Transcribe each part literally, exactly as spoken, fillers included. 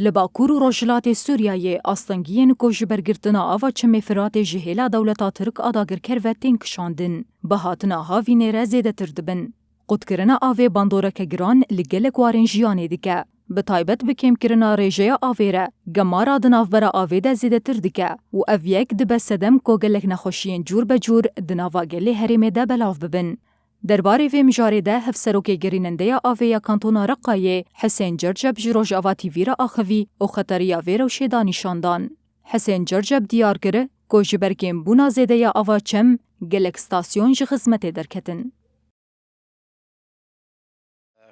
Li Bakur û Rojhilatê Sûriyeyê astengiyên ku ji ber girtina ava Çemê Firatê ji hêla dewleta Tirk a dagirker ve tên kişandin, bi hatina havînê re zêdetir dibin. Qutkirina avê bandoreke giran li gelek warên jiyanê dike. Bi taybet bi kêmkirina rêjeya avê re gemara di navbera avê de zêdetir dike û ev yek dibe sedem ku gelek nexweşiyên cûr be cûr di nava gelê herêmê de belav bibin. Derbarê vê mijarê de hevserokê gerînendeya avê ya Kantona Reqayê Hisên Cerceb ji Rojava T V re axivî û xeteriya vê rewşê da nîşan dan. Hisên Cerceb diyar kir ku ji ber kêmbûna zêde ya ava Çem gelek stasyon ji xizmetê derketin.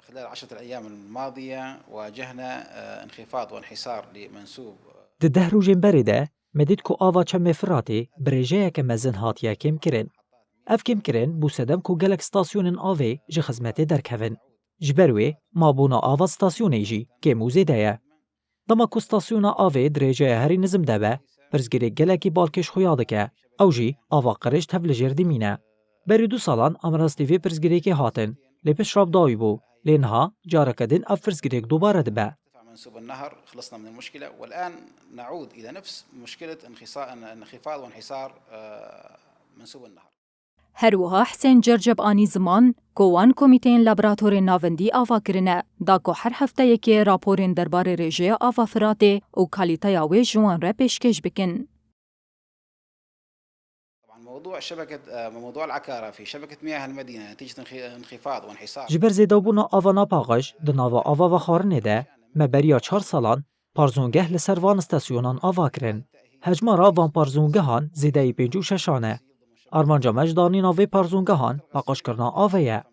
خلال العشرة الأيام الماضية واجهنا، آه، انخفاض وانحسار لمنسوب. Di deh rojên berê de me dît ku ava Çemê Firatê bi rêjeyeke mezin hatiye kêmkirin. Ev kêmkirin bû sedem ku gelek stasyonên avê ji xizmetê derkevin. Ji ber wê mabûna ava stasyonê jî kêm û zêde ye. Dema ku stasyona avê di rêjeya herî nizim de be, pirsgirêk gelekî balkêş xuya dike. Ew jî ava qirêj tev li jêr dimîne. Berî du salan em rastî vê pirsgirêkê hatin, lê piştre bi dawî bû. Lê niha careke din ev pirsgirêk dubare dibe. ارتفع منسوب النهر، خلصنا من المشكلة، والآن نعود إلى نفس مشكلة انخصا-، انخفاض وانحسار، آه، منسوب النهر. Her wiha Hisên Cerceb anî ziman ku wan komîteyên laboratorên navendî ava kirine, da ku her hefteyekê raporên derbarê rêjeya ava Firatê û kalîteya wê ji wan re pêşkêş bikin. طبعًا موضوع شبكة، آه، موضوع العكارة في شبكة مياه المدينة نتيجة انخ-، انخفاض وانحسار. Ji ber zêdebûna ava Napaqij di nava ava vexwarinê de me beriya çar salan parzûngeh li ser van stasyonan ava kirin. Hejmara van parzûngehan zêdeyî pêncî û şeşan e. Armanca me ji danîna vê parzûngehan paqijkirina avê ye.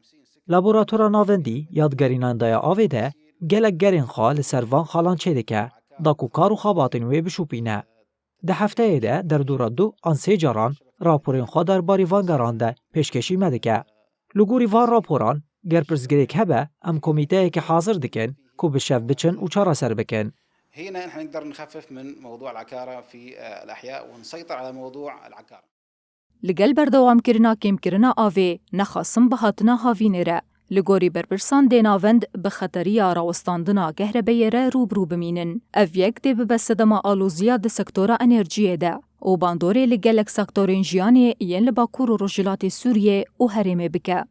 Laboratora navendî ya di gerînandeya avê de gelek gerên xwe li ser van xalan çêdike, da ku kar û xebatên wê bişopîne. Di hefteyê de derdora du an sê caran raporên xwe derbarê van geran de pêşkêşî me dike. Li gorî van raporan, ger pirsgirêk hebe, em komîteyekê hazir dikin ku bi şev biçin û çareser bikin. هنا نحن نقدر نخفف من موضوع العكارة في، آه، الأحياء ونسيطر على موضوع العكارة. Li gel berdewamkirina kêmkirina avê, nexasim bi hatina havînê re, li gorî berpirsan dê navend bi xeteriya rawestandina gehrebeyê re rû bi rû bimînin. Ev yek dê bibe sedema aloziya di sektora enerjiyê de û bandorê li gelek sektorên jiyanê yên li Bakur û Rojhilatê Sûriyê û herêmê bike.